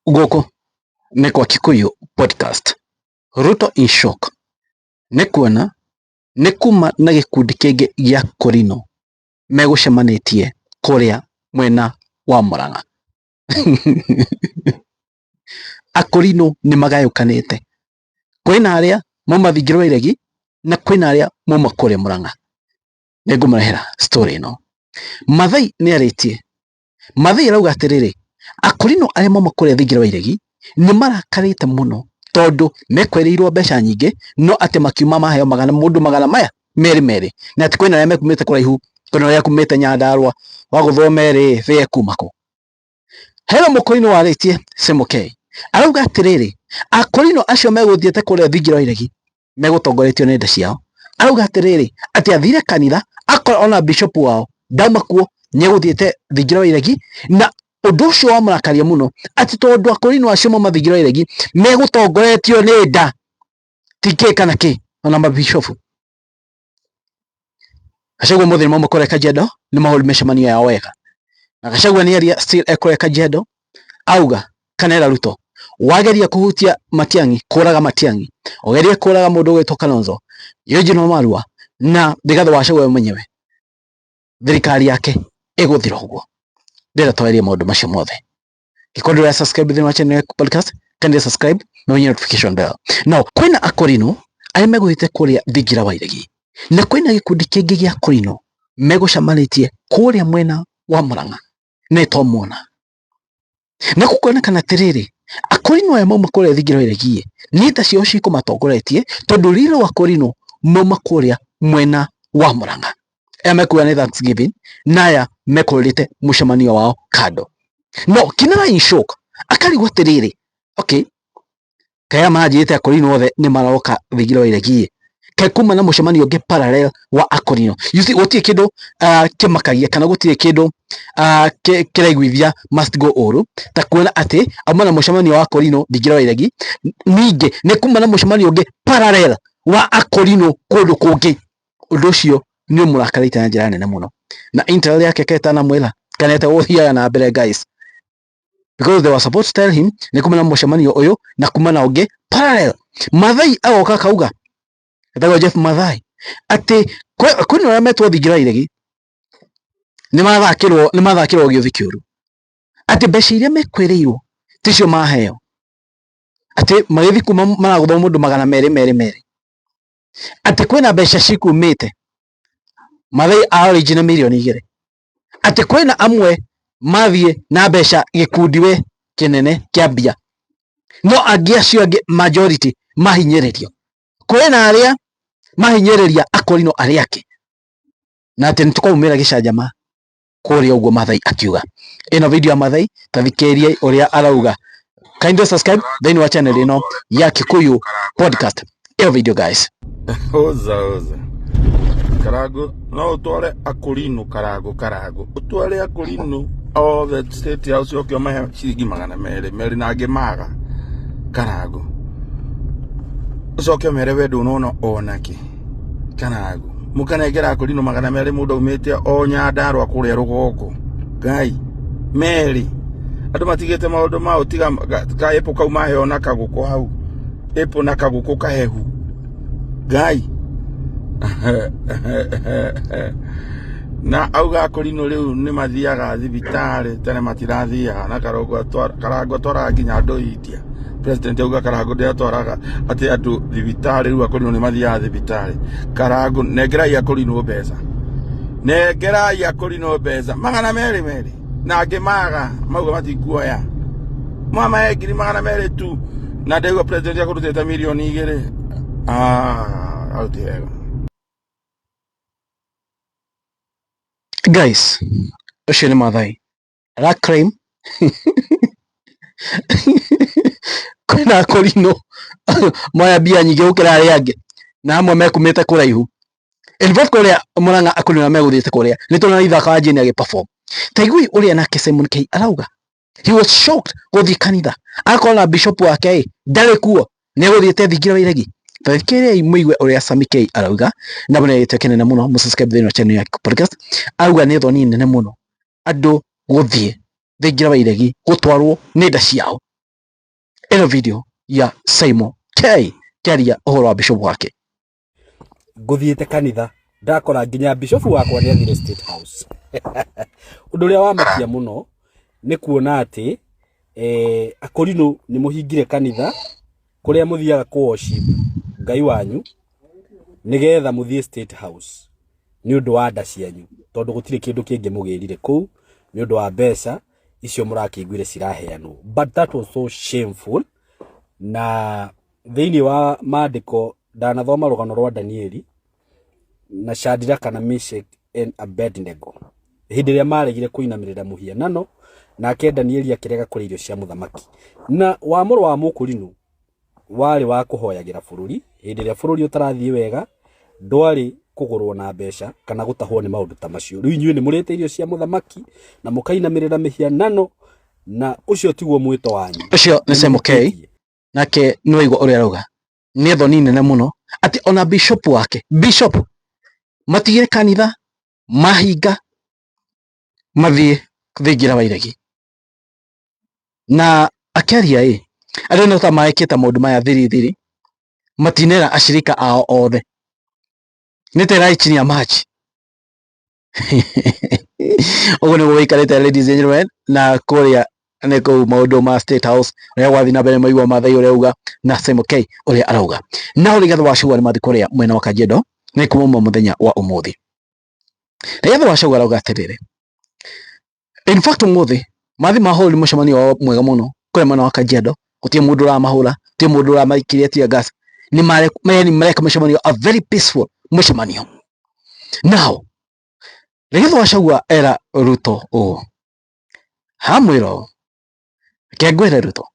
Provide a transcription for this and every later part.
Gũkũ nĩ kwa Kikuyu Podcast. Ruto in shock nĩ kuona nĩ kuma na gĩkundi kĩngĩ gĩa Kũrinũ megũcemanĩtie kũrĩa mwena wa Murang'a. Akũrinũ nĩ magayũkanĩte, kwĩna arĩa mauma Thingira wa Iregi na kwĩna arĩa mauma kũrĩa Murang'a. Nĩ ngũmũrehera story ĩno. Mathai nĩ arĩtie. Mathai arauga atĩrĩrĩ, Akũrinũ arĩa mauma kũrĩa Thingira wa Iregi nĩ marakarĩte mũno tondũ mekwerĩirwo mbeca nyingĩ no atĩ makiuma maheo magana mũndũ magana maya merĩ merĩ, na atĩ kwĩna arĩa mekumĩte kũraihu, kwĩna arĩa kumĩte Nyandarua, wagũthwo merĩ ĩ ekuma kũ? Hena mũkũrinũ warĩtie Semokei arauga atĩrĩrĩ, akũrinũ acio megũthiĩte kũrĩa Thingira wa Iregi megũtongoretio nĩ nda ciao. Arauga atĩrĩrĩ, atĩ athire kanitha akora ona bishop wao ndauma kuo nĩegũthiĩte Thingira wa Iregi, na ũndũ ũcio wamũrakaria mũno atĩ tondũ akũrinũ acio mauma Thingira wa Iregi megũtongoretio nĩ nda ti kĩ kana kĩ ona mabishofu. Gachagua mũthĩ nĩmauma kũrĩa Kajiado nĩ mahũri mĩcemanio yao wega, na Gachagua nĩ aria still ekũrĩa Kajiado auga kanera Ruto wageria kũhutia Matiang'i kũraga Matiang'i ũgerie kũraga mũndũ ũgwĩtwo Kalonzo Eugene Wamalwa na Rigathi wa Gachagua we mwenyewe thirikari yake ĩgũthira ũguo. Ndĩrenda twarĩrie maũndũ macio mothe. Gĩkorwo ndũra subscribe thĩinĩ wa channel ya podcast, kindly subscribe na ũhihinye notification bell. Now kwĩna akũrinũ arĩa megũthiĩte kũrĩa Thingira wa Iregi, na kwĩna gĩkundi kĩngĩ gĩa akũrinũ megũcemanĩtie kũrĩa mwena wa Murang'a na nĩtwamona. Na gũkonekana atĩrĩrĩ, akũrinũ aya mauma kũrĩa Thingira wa Iregi nĩ nda ciao cikũmatongoretie tondũ rĩrĩ akũrinũ mauma kũrĩa mwena wa Murang'a. Aya mekuga nĩ Thanksgiving na aya mekũrĩte mũcemanio wao kando. No Kinara in shock akarigwo atĩrĩrĩ, okay, kaya manjĩrĩte akũrinũ othe nĩ maroka Thingira wa Iregi kaĩ kuma na mũcemanio ũngĩ parallel wa akũrinũ. You see, gũtirĩ kĩndũ kĩmakagia kana gũtirĩ kĩndũ kĩraiguithia must go ũru ta kuona atĩ auma na mũcemanio wa akũrinũ Thingira wa Iregi, ningĩ nĩ kuma na mũcemanio ũngĩ parallel wa akũrinũ kũndũ kũngĩ. Ũndũ ũcio nĩ ũmũrakarĩte na njĩra nene mũno, na intel yake ketanamwĩra kana etagũthiaga na mbere guys, because they were supposed to tell him nĩ kuma na mũcemanio ũyũ na kuma na ũngĩ parallel. Mathai agoka akauga, etagwo Jeff Mathai, atĩ kwĩna arĩa metwo Thingira wa Iregi nĩ mathakĩrwo gĩũthi kĩũru, atĩ mbeca iria mekwĩrĩirwo ticio maheo, atĩ magĩthiĩ kuma maragũthwo mũndũ magana merĩ merĩ merĩ, atĩ kwĩna mbeca cikumĩte Mathai a original mirioni 2, atĩ kwĩna amwe mathiĩ na mbeca gĩkundi we kĩnene kĩa mbia, no angĩ acio angĩ majority mahinyĩrĩrio. Kwĩna arĩa mahinyĩrĩria akũrinũ arĩa angĩ, na atĩ nĩtũkaumĩra gĩcanjama kũrĩa ũguo Mathai akiuga. Ĩno video ya Mathai, ta thikĩrĩriai ũrĩa arauga. Kindly subscribe thĩinĩ wa channel ĩno ya Kikuyu Podcast. Ĩyo video guys. Oza oza. Karango no utware akurinu karango karango utware akurinu othe State House oke ũmahe ciringi magana merĩ merĩ na angĩ maga karango ũcoke ũmere we ndũnona onake karango mũkanengera akurinu magana merĩ mũndũ aumĩte o Nyandarua kũrĩa rũgongo Ngai merĩ andũ matigĩte maũndũ mao tiga ka ĩpũ kau maheo na kagũkũ hau ĩpũ na kagũkũ kahehu Ngai na auga akũrinũ rĩu nĩ mathiaga thibitarĩ tene matirathiaga na karango atwaraga nginya andũ India. President auga karango ndĩatwaraga atĩ andũ thibitarĩ rĩu akũrinũ nĩ mathiaga thibitarĩ. Karango nengerai akũrinũ mbeca, nengerai akũrinũ mbeca magana merĩ merĩ na angĩ maga mauga matikuoya mwamahe ngiri magana merĩ tu na ndaigua president akũrutĩte mirioni 2. Ah, hau ti wega. Guys, ũcio nĩ Mathai ra crime kwĩna akũrinũ moya mbia nyingĩ gũkĩra arĩa angĩ na amwe mekumĩte kũraihu. In fact kũrĩa Murang'a akũrinũ arĩa megũthiĩte kũrĩa nĩ tũrona Ithaka wa Jane agĩ perform. Ta iguai ũrĩa nake Simon K arauga. He was shocked gũthiĩ kanitha akorwo na bishop wake ĩ ndarĩ kuo nĩ egũthiĩte Thingira wa Iregi. Ta thikĩrĩriai mũigue ũrĩa Sami K arauga na mũne gĩtĩ kĩnene mũno mũsubscribe thĩinĩ wa channel ya podcast. Arauga nĩ thoni nene mũno andũ gũthiĩ Thingira wa Iregi gũtwarwo nĩ nda ciao. Ĩno video ya Simon K kĩaria ũhoro wa bishop wake. Nguthiĩte kanitha ndakora nginya bishofu wakwa nĩ athire State House. Ũndũ ũrĩa wamakia mũno nĩ kuona atĩ akorino nĩ mũhingire kanitha kũrĩa mũthiaga kũ worship Ngai wanyu nĩgetha mũthiĩ State House nĩ ũndũ wa nda cianyu, tondũ gũtirĩ kĩndũ kĩngĩ mũgĩrire kũu nĩ ũndũ wa mbeca icio mũrakĩiguire ciraheanwo. But that was so shameful. Na thĩinĩ wa maandĩko ndanathoma rũgano rwa Danieli na Shadraka na Meshach and Abednego hĩndĩ ĩrĩa maregire kũinamĩrĩra mũhianano, nake Danieli akĩrega kũrĩa irio cia mũthamaki. Na wamũro wa mũkũrinũ warĩ wa kũhoyagĩra bũrũri hĩndĩ ĩrĩa bũrũri ũtarathiĩ wega, ndwarĩ kũgũrwo na mbeca kana gũtahwo nĩ maũndũ ta macio. Rĩu inyuĩ nĩ mũrĩte irio cia mũthamaki na mũkainamĩrĩra mĩhianano, na ũcio tiguo mwĩto wanyu. Ũcio nĩ Simon K, nake nĩ waigua ũrĩa arauga nĩ thoni nene mũno atĩ ona bishop wake, bishop matigire kanitha mahinga mathiĩ thingira wa iregi na akĩaria ĩ andũ no ta maekĩte maũndũ maya thiri thiri, matinera ashirika ao othe nĩ ta ĩrarĩ chini ya maji. Ũguo nĩguo wĩikarĩte, ladies and gentlemen, na kũrĩa nĩ kũu maũndũ ma State House ũrĩa gwathiĩ na mbere, maigua Maathai ũrĩa auga na Simon K ũrĩa arauga. Nao Rigathĩ wa Gachagua nĩ mathiĩ kũrĩa mwena wa Kajiado nĩ kuma mũthenya wa ũmũthĩ. Rigathĩ wa Gachagua arauga atĩrĩrĩ, in fact ũmũthĩ mathi mahũri mũcemanio wao mwega mũno kũrĩa mwena wa Kajiado, gũtirĩ mũndũ ũramahũra, gũtirĩ mũndũ ũramaikiria tear gas, nĩ mareka mũcemanio, a very peaceful mũcemanio. Now Rigathĩ wa Gachagua era Ruto ũũ, hamwĩra ũũ, reke ngwĩre Ruto,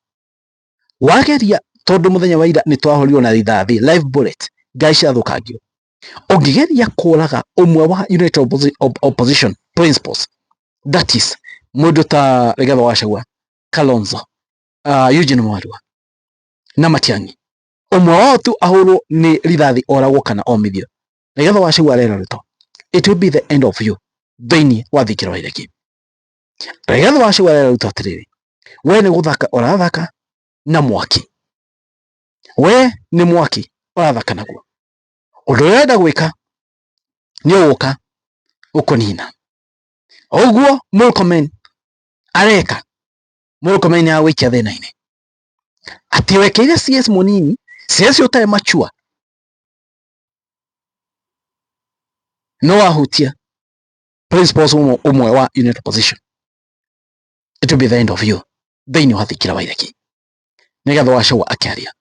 wageria, tondũ mũthenya wa ira nĩ twahũrirwo na rithathi, live bullet, ngari ciathũkangio, ũngĩgeria kũraga ũmwe wa United Opposition principles, that is mũndũ ta Rigathĩ wa Gachagua, Kalonzo, Eugene Wamalwa na Matiang'i, ũmwe wao tu ahũrwo nĩ rithathi oragwo kana omithio, Rigathĩ wa Gachagua arera Ruto, it will be the end of you thĩinĩ wa thingira wa iregi. Rigathĩ wa Gachagua arera Ruto atĩrĩrĩ, we nĩ gũthaka ũrathaka na mwaki, we nĩ mwaki ũrathaka naguo, ũndũ ũrĩa ũrenda gwĩka nĩ ũgũka ũkũnina. Ũguo Murkomen areka, Murkomen nĩ agũikia thĩna-inĩ atĩ wekĩire CS mũnini, CS ũtarĩ mature, no wahutia principles ũmwe wa United Opposition, it will be the end of you thĩinĩ wa thingira wa iregi. Rigathĩ wa Gachagua akĩaria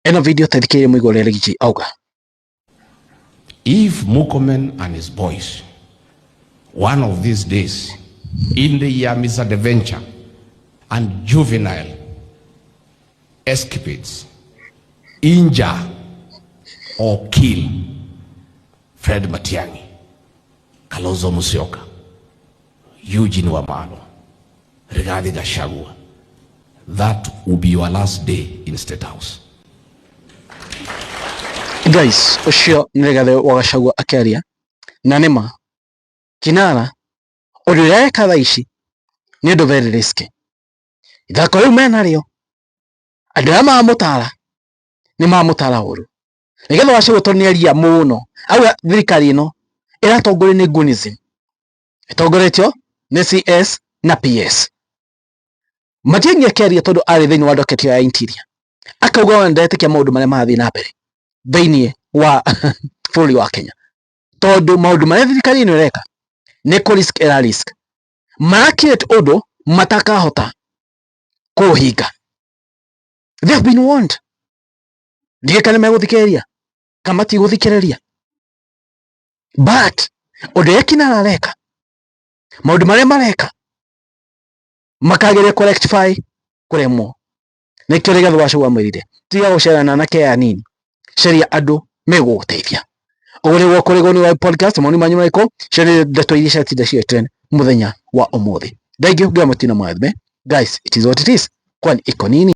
ĩno video tathikĩrĩria mũigua ũrĩa Riggy auga. If Murkomen and his boys, one of these days, in the year misadventure and juvenile escapades, injure or kill Fred Matiang'i, Kalonzo Musyoka, Eugene Wamalwa, Rigathi Gachagua, that will be your last day in State House. Guys, ũcio nĩ Rigathĩ wa Gachagua akĩaria, na nĩma kinara ũndũ ũrĩa eka thaa ici nĩ ũndũ very risky. Ithako rĩu menarĩo andũ arĩa maramũtara nĩ maramũtara ũru. Rigathĩ wa Gachagua tondũ nĩ aria mũno, auga thirikari ĩno ĩratongorio nĩ Gunism, ĩtongoretio nĩ CS na PS. Matiang'i akĩaria tondũ arĩ thĩinĩ wa docket ya Interior, akauga ona ndetĩkia maũndũ marĩa marathiĩ na mbere thĩinĩ wa bũrũri wa Kenya, tondũ maũndũ marĩa thirikari ĩno ĩreka nĩ kũ risk ĩra risk, mara create ũndũ matakahota kũũhinga. They have been warned. Ndiũĩ kana megũthikĩrĩria kana matigũthikĩrĩria, but ũndũ ũrĩa kinara areka, maũndũ marĩa mareka makageria kũ rectify kũremwo. Nĩkĩo Rigathĩ wa Gachagua amwĩrire tiga gũcerana na anake aya anini, caria andũ megũgũteithia. Ũguo nĩguo kũrĩgwo nĩ wa podcast. Maoni manyu marĩkũ? Cio nĩ ndeto iria ciatinda ciĩ trend mũthenya wa ũmũthĩ. Thank you, Ngai mũtino mwathime. Guys, it is what it is, kwani iko nini?